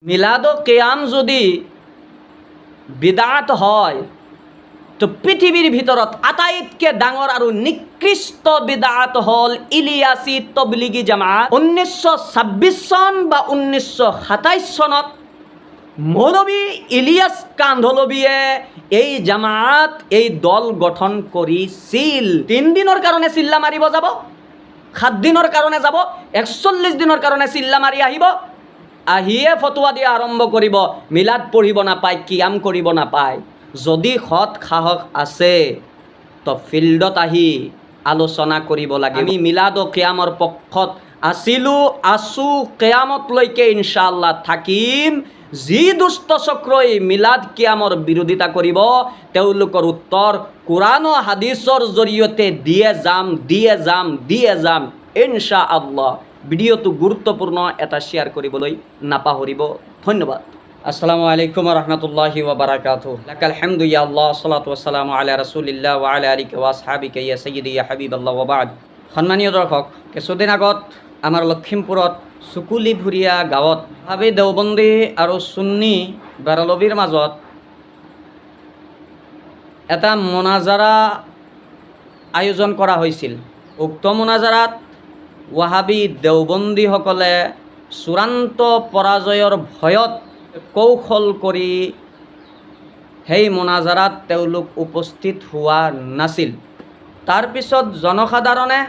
মিলাদ কেয়াম যদি বিদাত হয়, তো পৃথিৱীৰ ভিতৰত আটাইতকৈ ডাঙৰ আৰু নিকৃষ্ট বিদাত হ'ল ইলিয়াছী তবলিগী জামাত। 1926 চন বা 1927 চনত মৌলবী ইলিয়াছ কান্ধলবীয়ে এই জামাত, এই দল গঠন কৰিছিল। 3 দিনৰ কাৰণে চিল্লা মাৰিব যাব, 7 দিনৰ কাৰণে যাব, 41 দিনৰ কাৰণে চিল্লা মাৰি আহিব। আহিয়ে ফটোৱা দিয়া আৰম্ভ কৰিব, মিলাদ পঢ়িব নাপায়, কিয়াম কৰিব নাপায়। যদি সৎ সাহস আছে, তো ফিল্ডত আহি আলোচনা কৰিব লাগে। আমি মিলাদ ও কিয়ামৰ পক্ষত আছিলোঁ, আছোঁ, কেয়ামতলৈকে ইনশাআল্লাহ থাকিম। যি দুষ্ট চক্ৰই মিলাদ কিয়ামৰ বিৰোধিতা কৰিব, তেওঁলোকৰ উত্তৰ কোৰআন ও হাদিছৰ জৰিয়তে দিয়ে যাম, দিয়ে যাম, দিয়ে যাম ইনশা আল্লাহ। ভিডিঅ'টো গুৰুত্বপূৰ্ণ, এটা শ্বেয়াৰ কৰিবলৈ নাপাহৰিব। ধন্যবাদ। আসসালামু আলাইকুম রহমতুল্লাহি ওবরাকাতুহু। লাকাল হামদু ইয়া আল্লাহ, সালাতু ওয়াসসালামু আলা রাসূলিল্লাহ ওয়া আলা আলিহি ওয়া আসহাবিকা ইয়া সাইয়্যিদি ইয়া হাবিবাল্লাহ, ওয়া বা'দ। সন্মানীয় দৰ্শক, কিছুদিন আগত আমাৰ লখিমপুৰত চুকুলিভুৰীয়া গাঁৱত ৱাহাবী দেওবন্দী আৰু চুন্নী বেৰলবীৰ মাজত এটা মোনাজাৰা আয়োজন কৰা হৈছিল। উক্ত মোনাজাৰাত ৱাহাবী দেওবন্দীসকলে চূড়ান্ত পৰাজয়ৰ ভয়ত কৌশল কৰি সেই মোনাজাৰাত তেওঁলোক উপস্থিত হোৱা নাছিল। তাৰপিছত জনসাধাৰণে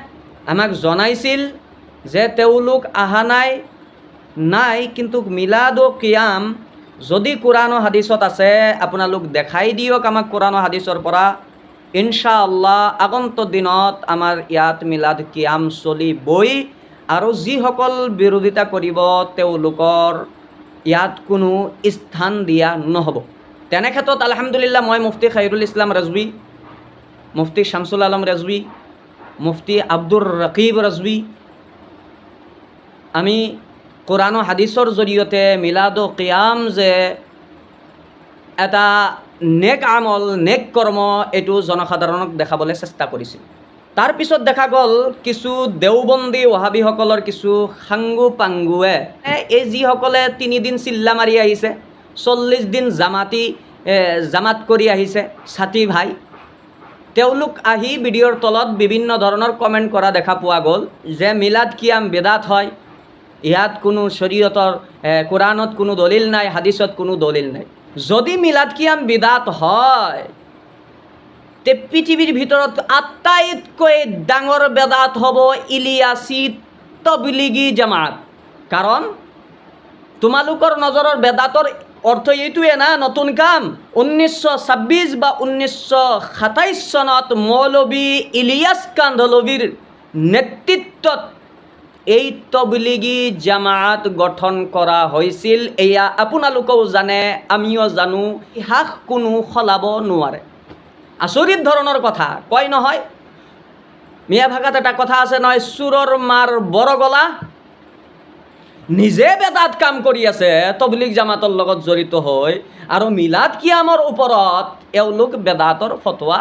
আমাক জনাইছিল যে তেওঁলোক অহা নাই নাই, কিন্তু মিলাদ ও কিয়াম যদি কোৰআন ও হাদিছত আছে, আপোনালোক দেখাই দিয়ক আমাক কোৰআন ও হাদিছৰ পৰা। ইনশা আল্লাহ আগন্তুক দিনত আমাৰ ইয়াত মিলাদ কিয়াম চলিবই আৰু যিসকল বিৰোধিতা কৰিব, তেওঁলোকৰ ইয়াত কোনো স্থান দিয়া নহ'ব। তেনে ক্ষেত্ৰত আলহামদুলিল্লাহ মই মুফতি খাইৰুল ইছলাম ৰাজবী, মুফতি শামছুল আলম ৰাজবী, মুফতি আব্দুৰ ৰকিব ৰাজবী, আমি কোৰআন ও হাদিছৰ জৰিয়তে মিলাদ ও কিয়াম যে এটা নেক আমল, নেক কৰ্ম, এইটো জনসাধাৰণক দেখাবলৈ চেষ্টা কৰিছিল। তাৰপিছত দেখা গ'ল কিছু দেওবন্দী ৱাহাবীসকলৰ কিছু সাংগু পাংগুৱে, এই যিসকলে 3 দিন চিল্লা মাৰি আহিছে, 40 দিন জামাত কৰি আহিছে, ছাতি ভাই, তেওঁলোক আহি ভিডিঅ'ৰ তলত বিভিন্ন ধৰণৰ কমেণ্ট কৰা দেখা পোৱা গ'ল যে মিলাদ কিয়াম বেদাত হয়, ইয়াত কোনো শৰীয়তৰ কোৰআনত কোনো দলিল নাই, হাদিছত কোনো দলিল নাই। যদি মিলাদ কিয়াম বিদাত হয়, তে পৃথিৱীৰ ভিতৰত আটাইতকৈ ডাঙৰ বেদাত হ'ব ইলিয়াছী তবলিগী জামাত। কাৰণ তোমালোকৰ নজৰৰ বেদাতৰ অৰ্থ এইটোৱে না, নতুন কাম। 1926 বা 1927 চনত মৌলবী ইলিয়াছ কান্ধলবীৰ নেতৃত্বত এই তবলিগী জামাত গঠন কৰা হৈছিল। এয়া আপোনালোকেও জানে, আমিও জানো। ইতিহাস কোনো সলাব নোৱাৰে। আচৰিত ধৰণৰ কথা কয় নহয়, মিয়া ভাষাত এটা কথা আছে নহয়, চোৰৰ মাৰ বৰ গলা। নিজে বেদাত কাম কৰি আছে তবলিগ জামাতৰ লগত জড়িত হৈ আৰু মিলাদ কিয়ামৰ ওপৰত এওঁলোক বেদাতৰ ফটোৱা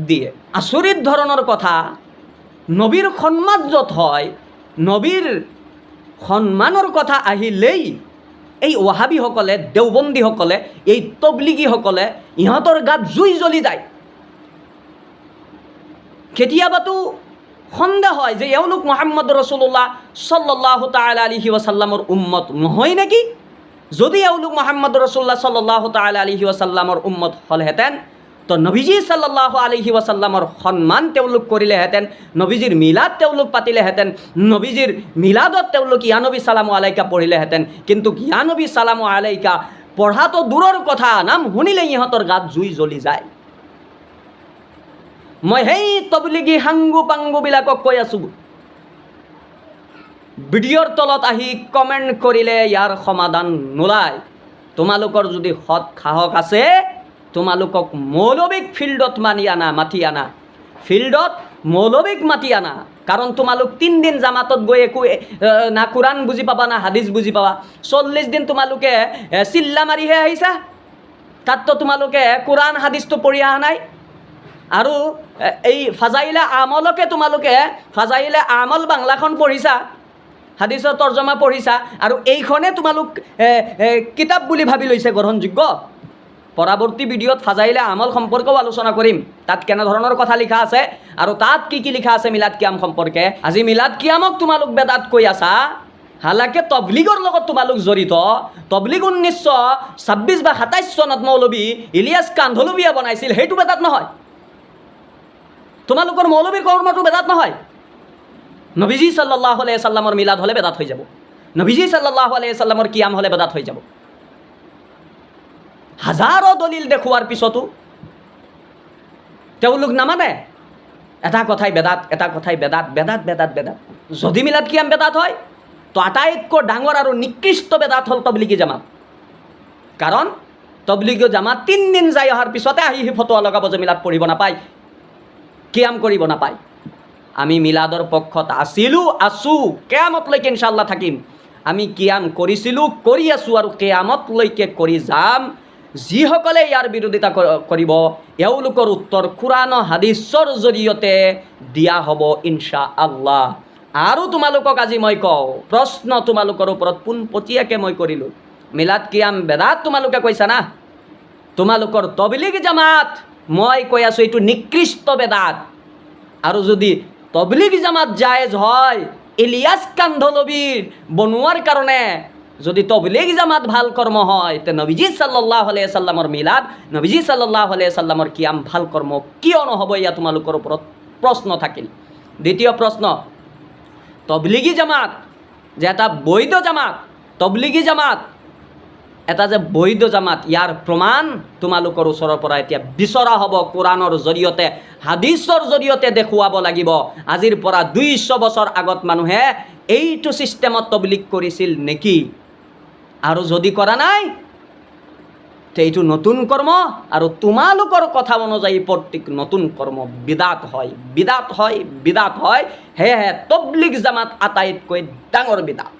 দিয়ে। আচৰিত ধৰণৰ কথা। নবীৰ সন্মান য'ত হয়, নবীৰ সন্মানৰ কথা আহিলেই এই ৱাহাবীসকলে, দেওবন্দীসকলে, এই তবলিগীসকলে, ইহঁতৰ গাত জুই জ্বলি যায়। কেতিয়াবাতো সন্দেহ হয় যে এওঁলোক মোহাম্মদ ৰচুল্লাহ সাল্লাহ তাল আলহি ৱাচাল্লামৰ উম্মত নহয় নেকি? যদি এওঁলোক মোহাম্মদ ৰচুল্লাহ সাল্লাহ তাল আলহি ৱাচাল্লামৰ উম্মত হ'লহেঁতেন, তো নবীজি সাল্লাহ আলহি ৱাচাল্লামৰ সন্মান তেওঁলোক কৰিলেহেঁতেন, নবীজিৰ মিলাদ তেওঁলোক পাতিলেহেঁতেন, নবীজিৰ মিলাদত তেওঁলোক ইয়ানবী চালামু আলাইকা পঢ়িলেহেঁতেন। কিন্তু ইয়ানবী চালামু আলাইকা পঢ়াটো দূৰৰ কথা, নাম শুনিলে ইহঁতৰ গাত জুই জ্বলি যায়। মই সেই তবলিগী সাংগু পাংগুবিলাকক কৈ আছোঁ, ভিডিঅ'ৰ তলত আহি কমেণ্ট কৰিলে ইয়াৰ সমাধান নোলায়। তোমালোকৰ যদি সৎ সাহস আছে, তোমালোকক মৌলবিক ফিল্ডত মানি আনা, মাতি আনা, ফিল্ডত মৌলবিক মাতি আনা। কাৰণ তোমালোক 3 দিন জামাতত গৈ একো না কোৰআন বুজি পাবা, না হাদিছ বুজি পাবা। 40 দিন তোমালোকে চিল্লা মাৰিহে আহিছা। তাততো তোমালোকে কোৰআন হাদিছটো পঢ়ি অহা নাই। আৰু এই ফাজাইলে আমলকে তোমালোকে ফাজাইলে আমল বাংলাখন পঢ়িছা, হাদিছৰ তৰ্জমা পঢ়িছা আৰু এইখনে তোমালোক কিতাপ বুলি ভাবি লৈছে গ্ৰহণযোগ্য। পৰৱৰ্তী ভিডিঅ'ত ফাজাইলে আমল সম্পৰ্কেও আলোচনা কৰিম, তাত কেনেধৰণৰ কথা লিখা আছে আৰু তাত কি কি লিখা আছে মিলাদ কিয়াম সম্পৰ্কে। আজি মিলাদ কিয়ামক তোমালোক বেদাত কৈ আছা, হালাকে তবলিগৰ লগত তোমালোক জড়িত। তবলিগ 1926 বা 27 চনত মৌলবী ইলিয়াছ কান্ধলবিয়া বনাইছিল, সেইটো বেদাত নহয়। তোমালোকৰ মৌলবীৰ কৰ্মটো বেদাত নহয়। নবীজি সাল্লাল্লাহু আলাইহি সাল্লামৰ মিলাদ হ'লে বেদাত হৈ যাব, নবীজি সাল্লাল্লাহু আলাইহি সাল্লামৰ কিয়াম হ'লে বেদাত হৈ যাব। হাজাৰো দলিল দেখুওৱাৰ পিছতো তেওঁলোক নামানে। এটা কথাই বেদাত, এটা কথাই বেদাত, বেদাত, বেদাত, বেদাত। যদি মিলাদ কিয়াম বেদাত হয়, তো আটাইতকৈ ডাঙৰ আৰু নিকৃষ্ট বেদাত হ'ল তবলিগী জামাত। কাৰণ তবলিগী জামাত 3 দিন যাই অহাৰ পিছতে আহি সি ফটোৱা লগাব যে মিলাদ পঢ়িব নাপায়, কিয়াম কৰিব নাপায়। আমি মিলাদৰ পক্ষত আছিলোঁ, আছোঁ, কেয়ামতলৈকে ইনশাল্লাহ থাকিম। আমি কিয়াম কৰিছিলোঁ, কৰি আছোঁ আৰু কেয়ামতলৈকে কৰি যাম। যিসকলে ইয়াৰ বিৰোধিতা কৰিব, এওঁলোকৰ উত্তৰ কোৰাণ হাদিছৰ জৰিয়তে দিয়া হ'ব ইনশা আল্লাহ। আৰু তোমালোকক আজি মই কওঁ, প্ৰশ্ন তোমালোকৰ ওপৰত পোনপটীয়াকৈ মই কৰিলোঁ, মিলাদ কিয়াম বেদাত তোমালোকে কৈছা না? তোমালোকৰ তবলিগ জামাত, মই কৈ আছোঁ, এইটো নিকৃষ্ট বেদাত। আৰু যদি তবলিগ জামাত জায়েজ হয়, ইলিয়াছ কান্ধলবীৰ বনোৱাৰ কাৰণে যদি তবলিগ জামাত ভাল কৰ্ম হয়, তে নবীজি সাল্লাল্লাহু আলাইহি সাল্লামৰ মিলাদ, নবীজি সাল্লাল্লাহু আলাইহি সাল্লামৰ কিয়াম ভাল কৰ্ম কিয় নহ'ব? ইয়া তোমালোকৰ ওপৰত প্ৰশ্ন থাকিল। দ্বিতীয় প্ৰশ্ন, তবলিগী জামাত যে এটা বৈধ জামাত, তবলিগী জামাত এটা যে বৈধ জামাত, ইয়াৰ প্ৰমাণ তোমালোকৰ ওচৰৰ পৰা এতিয়া বিচৰা হ'ব। কোৰাণৰ জৰিয়তে, হাদিছৰ জৰিয়তে দেখুৱাব লাগিব, আজিৰ পৰা 200 বছৰ আগত মানুহে এইটো ছিষ্টেমত তবলিগ কৰিছিল নেকি? আৰু যদি কৰা নাই, তে এইটো নতুন কৰ্ম আৰু তোমালোকৰ কথা অনুযায়ী প্ৰত্যেক নতুন কৰ্ম বিদাত হয়, বিদাত হয়, বিদাত হয়। সেয়েহে তবলিগ জামাত আটাইতকৈ ডাঙৰ বিদাত।